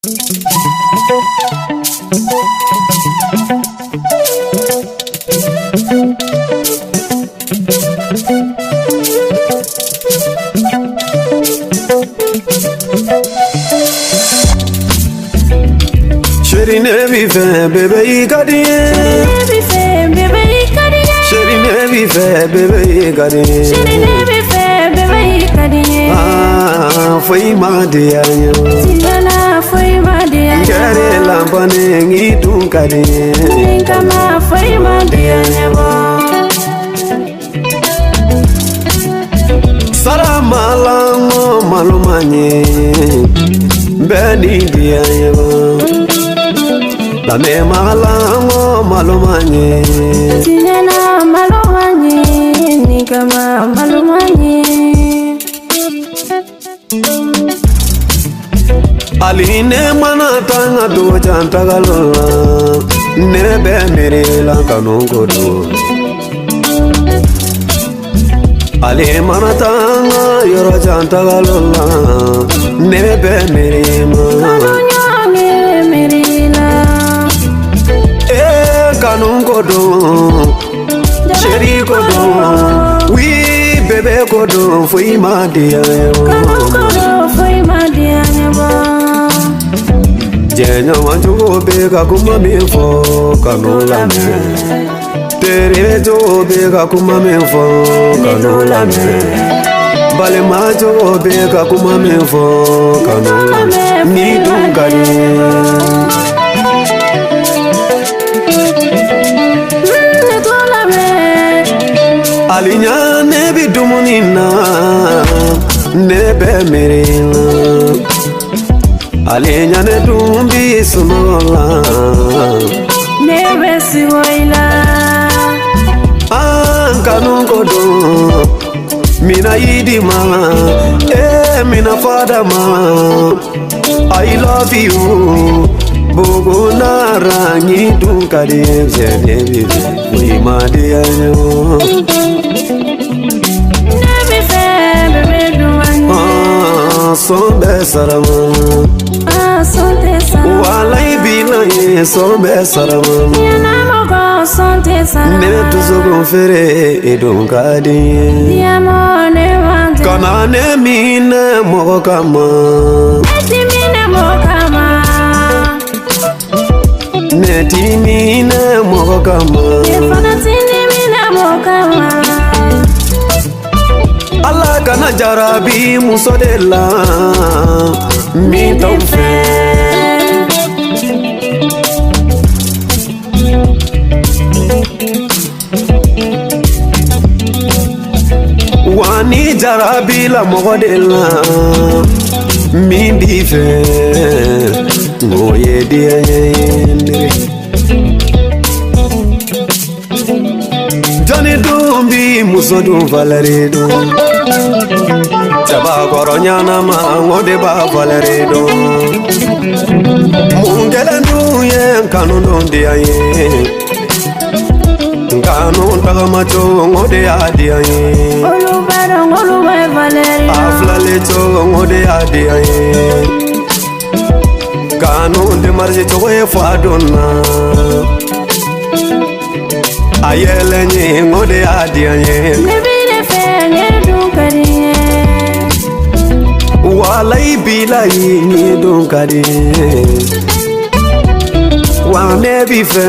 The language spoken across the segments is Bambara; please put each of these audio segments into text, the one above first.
Chérie ne b'i fɛ bébé i ka di n ye. Ne b'i fɛ bébé i ka di n ye. Chérie ne b'i fɛ bébé i ka di n ye. Chérie ne b'i fɛ bébé i ka di n ye. Ah, foyi ma diya n ye. Tiɲɛna foyi ma diya n ye. Kɛre lanpani i dun ka di n ye. Nin kama foyi ma diya n ye bɔ. Sara malango malo ma ɲɛ bɛɛ ni diya n ye bɔ. Lamɛ malango malo ma ɲɛ. Tiɲɛna malo ma ɲɛ nin kama malo ma ɲɛ. Ali ne mana taa n ka dugu jan tagalo la, ne bɛ miiri la kanu ko don. Ale mana taa n ka yɔrɔ jan tagalo la, ne bɛ miiri ma. Kanu ɲɔgɔn miiri la. Ee kanu ko don, chéri ko don, oui bébé ko don, foyi ma diya n ye. Kanu ko don foyi ma diya n ye bɔ. Jɛɲɔgɔn jugu bɛ ka kuma min fɔ, kanu lamɛn. Tere jugu bɛ ka kuma min fɔ, kanu lamɛn. Balima jugu bɛ ka kuma min fɔ, kanu lamɛn. Ni dun ka di. Ne t'o lamɛn. Ali ɲa ne bi dumuni na, ne bɛ miiri la. Ale ɲa ne dun bi sunɔgɔ la. Ne bɛ sigo i la. An kanu ko don, mina yi di ma, eh mina fada ma. I love you, bugunara ni dun ka di cɛ ne bi fɛ, foyi ma diya n ye o. Ne b'i fɛ bébé duman ɲɛ. Ah, sɔn bɛ sara ma. Ah, sɔn tɛ sara. Walayi bilayi sɔn bɛ sara ma. Tiɲɛna mɔgɔ sɔn tɛ sara. Ne dusukun feere i dun ka di n ye. Diɲɛ ne man tɛ. Kana ne minɛ mɔgɔ kama. Ne ti minɛ mɔgɔ kama. Ne ti minɛ mɔgɔ kama. Ne fana ti ne minɛ mɔgɔ kama. Ala kana jarabi muso de la min t'anw fɛ. Wa ni jarabi la mɔgɔ de la min b'i fɛ, o ye diya ye ne. Jɔnni dun bi muso dun valɛri dɔn. Cɛbakɔrɔ ɲanama o de b'a valɛri dɔn. Mun gɛlɛn dun ye n kanu dun diya n ye. N kanu tagamacogo o de y'a diya n ye. Olu b'a dɔn olu bɛ valɛri A dɔn. filalen cogo o de y'a diya n ye. Kanu démarche cogo ye fɔ a donna. A yɛlɛ n ye o de y'a diya n ye. Ne b'i de fɛ ne dun ka di n ye. Walayi bilayi ni dun ka di n ye. Wa ne b'i fɛ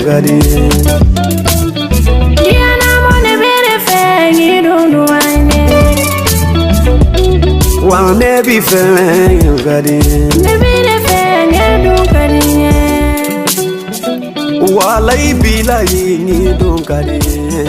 ka di n ye. Diɲɛna mɔ ne b'i de fɛ k'i dun duman ɲɛ. Wa ne b'i fɛ ka di n ye. Ne b'i de fɛ ne dun ka di n ye. Walayi bilayi ni dun ka di n ye.